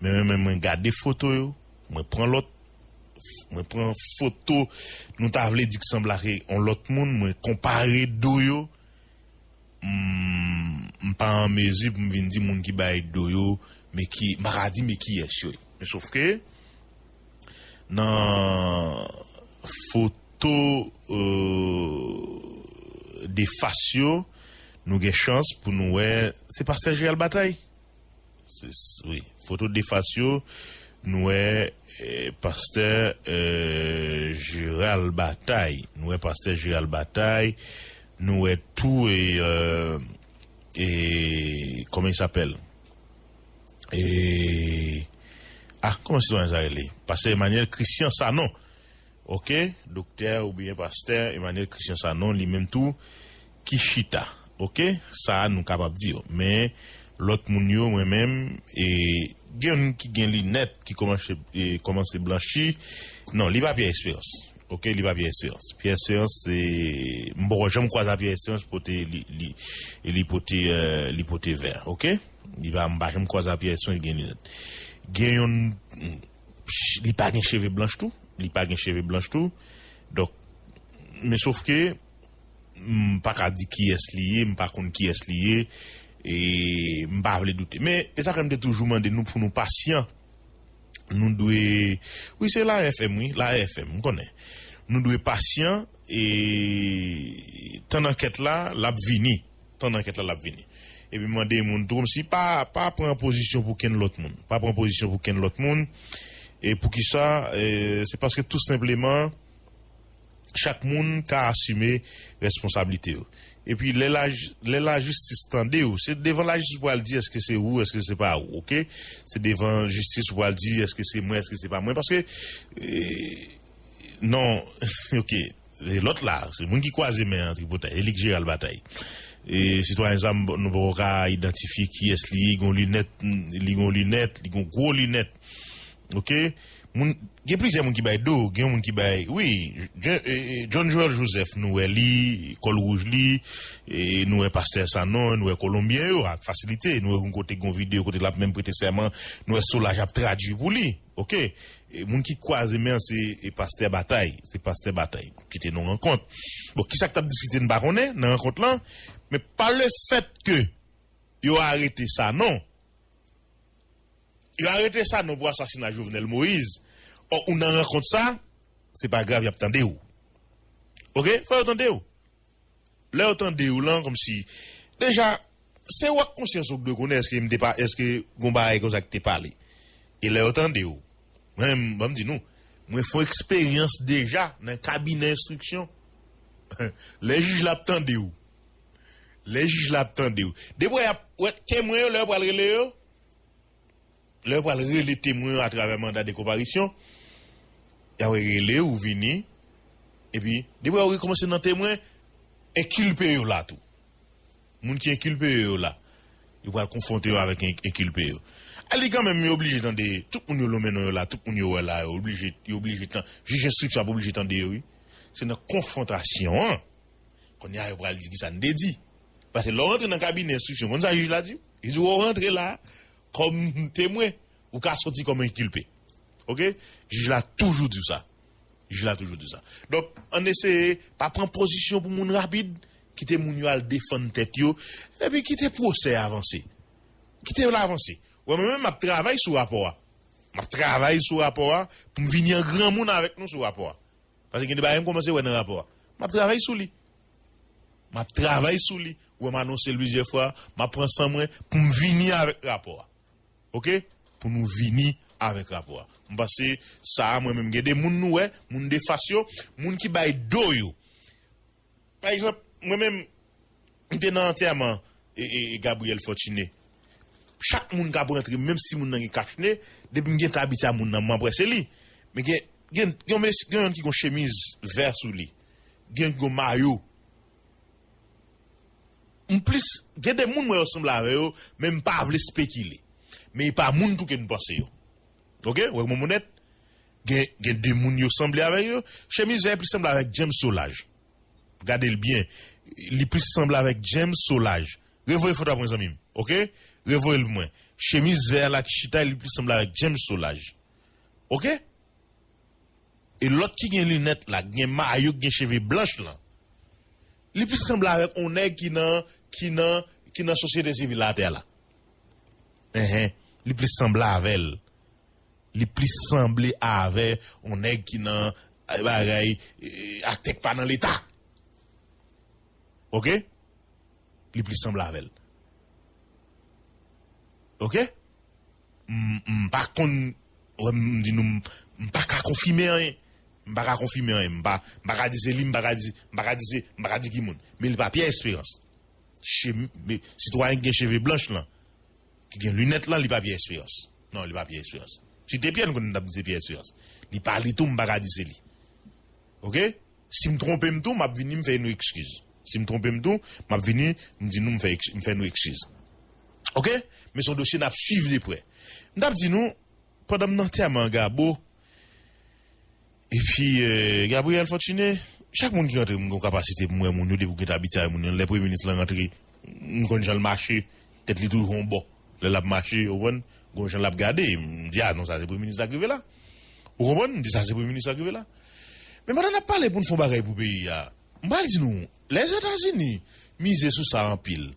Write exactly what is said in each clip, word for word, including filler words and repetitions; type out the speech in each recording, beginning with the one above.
Men, men, men mwen gade foto yo, mwen pran lòt, mwen pran foto, nou ta vle di ki sanble ak yon lòt moun, mwen konpare do yo, m, m pa an mezi pou m vin di moun ki bay do yo, men ki, m pa ka di men kiyès yo ye. Men sof ke, nan foto, euh, de fas yo, nou gen chans pou nou wè, se pastè Gérald Bataille. Se, s- wi, foto de fas yo, nou wè, eh, pastè, eh, Gérald Bataille. Nou wè pastè Gérald Bataille. Nou wè tou, e, eh, e, comment il s'appelle? E, ah, kòman sitwayen sa rele? Pastè Emmanuel Christian Sanon. Ok, doktè oubyen pastè Emmanuel Christian Sanon, li menm tou, ki chita. Ok, sa a nou kapab di yo. Men, lòt moun yo, mwen menm, e, gen youn ki gen linèt, ki kòmanse, e, kòmanse blanchi. Non, li pa Pierre Espérance. Ok, li pa Pierre Espérance. Pierre Espérance, se, m poko janm kwaze a Pierre Espérance pote li, li, li pote, eh, li pote vè. Ok? Li pa, m pa janm kwaze a Pierre Espérance gen linèt. Gen youn, li pa gen cheve blanch tou. Li pa gen cheve blanch tou. Donk, men sof ke, m pa ka di kiyès li ye, m pa konn kiyès li ye, e m pa vle doute. Men, e sa fè m te toujou mande nou pou nou pasyan. Nou dwe, wi, se la F M, wi, la F M, m konnen. Nou dwe pasyan, e tann ankèt la, l ap vini. Tann ankèt la, l ap vini. Epi mande moun tou, kòmsi pa, pa pran pozisyon pou kenn lòt moun. Pa pran pozisyon pou kenn lòt moun. E poukisa? E, se paske tou senpleman, chak moun ka asime responsablite yo. Epi lè la, lè lajistis tande w, se devan lajistis pou al di èske se ou, èske se pa ou, ok? Se devan jistis pou al di èske se mwen, èske se pa mwen, paske, e, non, ok, e lòt la, se moun ki kwaze men an tripotay, e li k Gérald Bataille. E sitwayen sa, m, nou poko ka idantifye kiyès li ye, li gon linèt, li gon linèt, li gon gwo linèt. Ok? Moun, gen plizyè moun ki bay do, gen moun ki bay, wi, John, eh, eh, John Joel Joseph, nou wè li, kòl wouj li, e nou wè pastè Sanon, nou wè Kolonbyen yo, ak fasilite, nou wè yon kote gon videyo, kote l ap menm prete sèman, nou wè Solaj ap tradui pou li, ok? E moun ki kwaze men an, se, e pastè Batay, se pastè Batay, ki te nan rankont. Bon, kisa k t ap diskite, n pa konnen, nan rankont lan, men pa le fèt ke yo arete Sanon, yo arete Sanon pou asasina Jovenel Moïse. Ò, ou nan rankont sa, se pa grav, y ap tande w. Ok? Fò yo tande w. Lè yo tande w lan, kòmsi, deja, se w ak konsyans ou k dwe konnen èske m te pa, èske gon bagay konsa ki te pale. E lè yo tande w, mwen, ban m di nou, mwen fè yon eksperyans deja nan kabinè enstriksyon. Lè jij la ap tande w, lè jij la ap tande w, depi w ap wè temwen yo, lè yo pral rele yo, lè yo pral rele temwen yo atravè manda de konparisyon, y ap rele w vini, epi depi w rekòmanse nan temwen, enkilpe yo la tou. Moun ki enkilpe yo, yo la. Yo pral konfwonte yo avèk en- enkilpe yo. A li kanmenm, yo oblije tande, tout moun yo lonmen non yo la, tout moun yo wè la, yo oblije, yo oblije tan- jij enstriksyon ap oblije tande yo, wi. Se nan konfwontasyon an, kounye a yo pral di kisa n te di. Paske lè w rantre nan kabinè enstriksyon, konn sa jij la di w? Li di w, w rantre la kòm temwen, ou ka soti kòm enkilpe. Ok? Jij la toujou di w sa. Jij la toujou di w sa. Donk, ann eseye pa pran pozisyon pou moun rapid, kite moun yo al defann tèt yo, epi kite pwosè a avanse. Kite l avanse. Wè, mwen menm, m ap travay sou rapò a. M ap travay sou rapò a pou m vini an granmoun avèk nou sou rapò a. Paske gen de bagay m kòmanse wè nan rapò a. M ap travay sou li. M ap travay sou li. Wè, m anonse l plizyè fwa. M ap pran san mwen pou m vini avèk rapò a. Ok? Pou nou vini avèk rapò a. M panse sa a, mwen menm, gen de moun nou wè, moun de fas yo, moun ki bay do yo. Pa egzanp, mwen menm, m te nan antèman e, e, e Gabriel Fortuné. Chak moun k ap rantre, menm si moun nan gen kach ne, depi m gentan abitye a moun nan, m ap wè se li. Men gen, gen, gen yon mes- gen youn ki gon chemiz vè sou li. Gen ki gon mayo. M plis, gen de moun mwen yo sanble avè yo, men m pa vle spekile. Men e pa moun tou ke m panse yo. Ok? Wè kòman m onèt? Gen, gen de moun yo sanble avè yo. Chemiz vè plis sanble avèk James Solages. Gade l byen. Li plis sanble avèk James Solages. Revoye foto a mwen, zanmi m. Ok? Revoye l pou mwen. Chemiz vè la ki chita, li plis sanble avèk James Solages. Oke? E lòt ki gen linèt la, ki gen mayo, ki gen cheve blanch lan, li plis sanble avèk yon nèg ki nan, ki nan, ki nan sosyete sivil la atè la. Enhen, li plis sanble avè l. Li plis sanble avè yon nèg ki nan, eh, bagay, eh, aktè k pa nan Leta. Oke? Li plis sanble avè l. Oke? M, m pa konn, wè, m di nou, m, m pa ka konfime anyen. M pa ka konfime anyen. M pa, m pa ka di se li, m pa ka di, m pa ka di se, m pa ka di ki moun. Men li pa Pierre Espérance. Che-, men, sitwayen ki gen cheve blanch lan, ki gen linèt lan, li pa Pierre Espérance. Non, li pa Pierre Espérance. Si te Pierre, nou konnen n t ap di se Pierre Espérance. Li pa li tou, m pa ka di se li. Oke? Si m twonpe m tou, m ap vini, m fè nou ekskiz. Si m twonpe m tou, m ap vini, m di nou, m fè, eks- m fè nou ekskiz. Oke? Men se yon dosye n ap swiv de prè. M t ap di nou, pandan m nan antèman Gabo, epi, eh, Gabriel Fortuné, chak moun ki rantre, m gen kapasite pou m wè moun yo, depi w gen abitye avè moun yo. Lè premye minis lan rantre, m konn jan l mache, tèt li toujou yon bò. Lè l ap mache, ou konprann, gon jan l ap gade, m di, "A non, sa se premye minis la k rive la." Ou konprann? M di, "Sa se premye minis la k rive la." Men pandan n ap pale pou n fè yon bagay pou peyi a, m pral di nou, Lèzetazini mize sou sa anpil.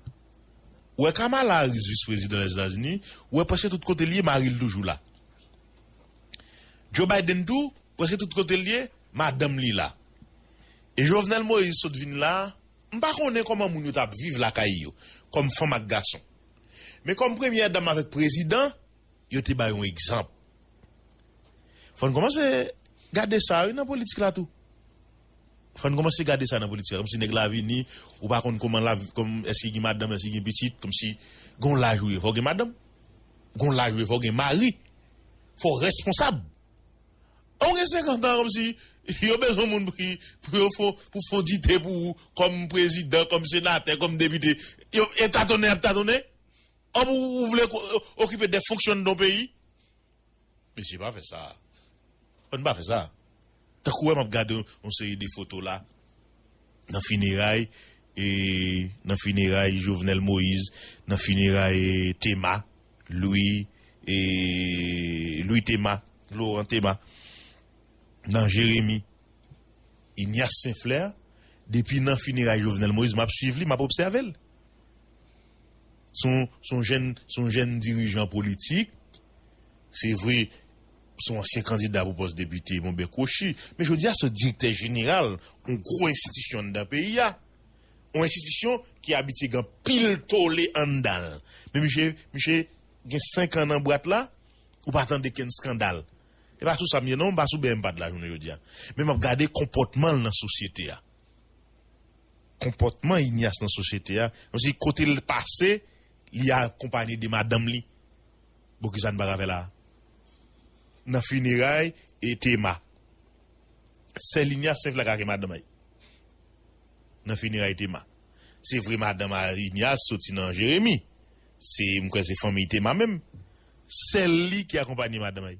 Ou wè Kamala Harris, vis prezidan Lèzetazini, ou wè prèske tout kote l ye, mari l toujou la. Joe Biden tou, prèske tout kote l ye, madanm li la. E Jovenel Moïse sot vin la, m pa konnen kòman moun yo t ap viv lakay yo, kòm fanm ak gason. Men kòm premyè dam avèk prezidan, yo te bay yon egzanp. Fò n kòmanse gade sa, wi, nan politik la tou. Fò n kòmanse gade sa nan politik la. Kòmsi nèg la vini, ou pa konn kòman l ap, kòm, èske gen madanm, èske gen pitit, kòmsi gen yon laj ou ye. Fò w gen madanm, gen yon laj ou ye, fò w gen mari, fò w responsab. Ou gen senkant an, kòmsi yo bezwen moun pou, pou yo fè, pou fondite pou ou, kòm prezidan, kòm senatè, kòm depite. Yo, e tatonnen y ap tatonnen? Òm ou, ou vle ko- okipe de fonksyon nan yon peyi? Mesye, pa fè sa. Ann pa fè sa. Tankou wè m ap gade yon, yon seri de foto la. Nan fineray, e, nan fineray Jovenel Moïse, nan fineray, e, Tema, Louis, e, Louis Tema, Laurent Tema, nan Jeremi, Ignace Saint-Fleur, depi nan fineray Jovenel Moïse, m ap swiv li, m ap obsève l. Se yon, se yon jèn, se yon jèn dirijan politik. Se vre, se yon ansyen kandida pou pòs depite Monbè Kwochi. Men jodi a, se direktè jeneral yon gwo enstitisyon anndan peyi a. Yon enstitisyon ki abitye gen anpil tole anndan l. Men misye, misye gen senk an nan bwat la, ou pa tande kenn eskandal. E pa sou sa m ye non, m pa sou B M P A T la jounen jodi a. Men m ap gade konpòtman l nan sosyete a. Konpòtman Ignace nan sosyete a, kòmsi kote l pase, li akonpaye de madanm li. Bon, kisa n pa ka fè la? Nan fineray e Tema. Sèl Ignace Saint-Fleur ka gen madanm ay. Nan fineray Tema. Se vre, madanm a Ignace soti nan Jeremi. Se, m kwè se fanmi Tema menm. Sèl li ki akonpaye madanm ay.